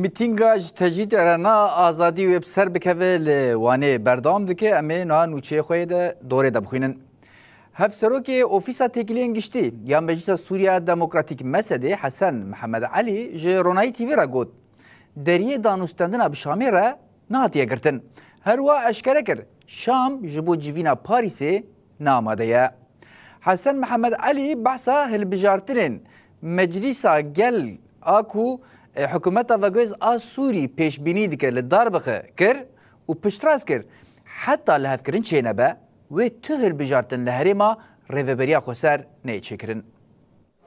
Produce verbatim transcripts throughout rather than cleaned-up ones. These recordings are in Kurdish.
Mîtînga ji Tecrîd Erena Azadî wê bi ser bikeve li Wanê berdewam dike. Em ê niha nûçeyê xwe yê de dorê de bixwînin. Hevserokê Ofîsa Têkiliyên Giştî ya Meclisa Sûriya Demokratîk, mesedê, Hesen Mihemed Elî ji Ronahî T V re got, deriyê danûstendina bi Şamê re nehatiye girtin. Her wiha eşkere kir, Şam ji bo civîna Parîsê ne amade ye. Hesen Mihemed Elî behsa hilbijartinên Meclîsa Gel a ku, e, hikûmeta Vegwêz a Sûrî pêşbînî dike li dar bixe kir û piştrast kir, heta lihevkirin çênebe, wê tu hilbijartin li herêma Rêveberiya Xweser neyê çêkirin.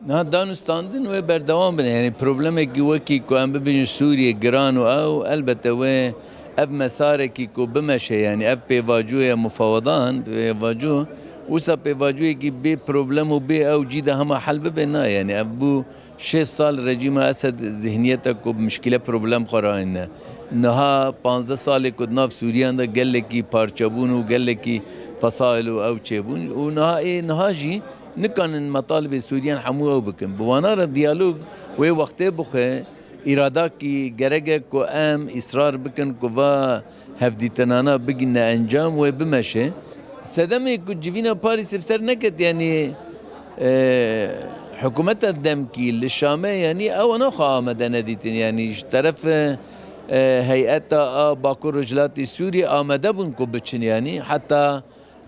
Niha danûstandin wê berdewam bin. Yanî problemekî wekî ku em bibêjin Sûriyê giran û ew, elbette wê ev mesarekî ku bimeşe, yanî ev pêvajoya mufawedan, pêvajo, wisa pêvajoyekî bê problem û bê ew cî de hema hel bibe, na, yanî ev bû şêst sal rejîma Esed zihniyeta ku mişkile problem xwe rahîne. Niha panzdeh salê ku di nav Sûriyan de gelekî parçebûn û gelekî fesail û ew çêbûn û niha ê niha jî nikanin metalibê Sûriyan hemû ew bikin. Bi wana re diyalog wê wextê bixwe, îradakî gerek e ku em îsrar bikin ku va hevdîtinana bigihine encam, wê bimeşe. Sedemê ku civîna Parîsê bi ser neket, yanî, e, hikûmeta demkî li Şamê, yanî ewana xwe amade nedîtin, yanî ji teref, e, heyeta a Bakur Rojhilatê Sûriyê amade bûn ku biçin, yanî heta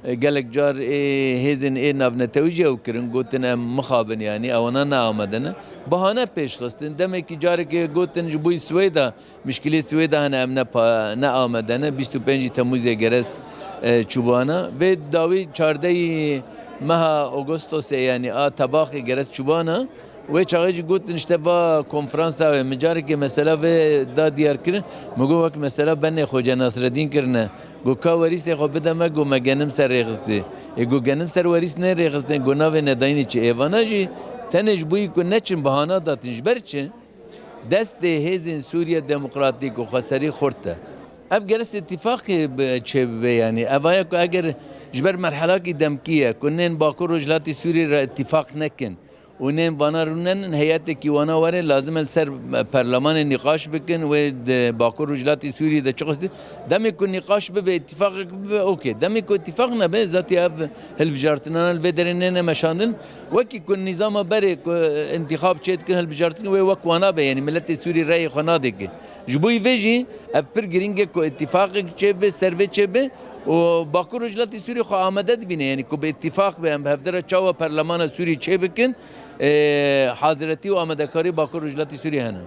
E, gelek car ê hêzên ê navnetewî jî ew kirin, gotin em mixabin, yanî ewana ne amade ne. Bahane pêş xistin. Demekî carekê gotin ji bo Swêda, mişkilê Swêda hene, em ne pa-, ne amade ne. Bîst û pêncî Temûzê gerez, e, çûbana. Vê dawî çardehî meha Ağustosê, yanî a tebaxê gerez çûbana. Wê çaxê jî gotin, işte, va konferansa wê, min carekê mesela vê da diyar kirin. Min got, wek mesela benê Xoce Nasreddîn kirine. Got, ka werîsê xwe bide me, got, me genim ser rêxistî. Ê, got, genim ser werîs nê rêxistin, got, navê nedayînê çi? Ê, vana jî tenê ji bo yî ku neçin bahana datin. Ji ber çi? Destê hêzên Sûriye Demokratîk û Xweserî xurt e. Ev gerek îtîfaqê bi-, çêbibe, yanî. Ev aya ku eger ji ber merhelakî demkî ye, ku nên Bakur Rojhilatê Sûriyê re îtîfaq nekin, û nên vana rûnenin, heyetekî wana were, lazim e li ser perlemanê nîqaş bikin, wê di Bakur Rojhilatê Sûriyê de çi xwestî. Demê ku nîqaş bibe, îtîfaqek bibe, okey. Demê ku îtîfaq nebe, zatî ev hilbijartinana li vê derê nêne meşandin. Wekî ku nîzama berê ku întîxab çê dikin, hilbijartin, wê wek wana be, yanî miletê Sûrî reyê xwe nadê ki. Ji bo vê jî ev pir girîng e ku îtîfaqek çêbe, ser vê çêbe. û Bakur Rojhilatê Sûriyê xwe amade dibîne, yanî ku bi îtîfaq be, em bi hevdira çawa perlemana Sûriyê çêbikin, e, haziretî û amadekarî Bakur Rojhilatê Sûriyê hene.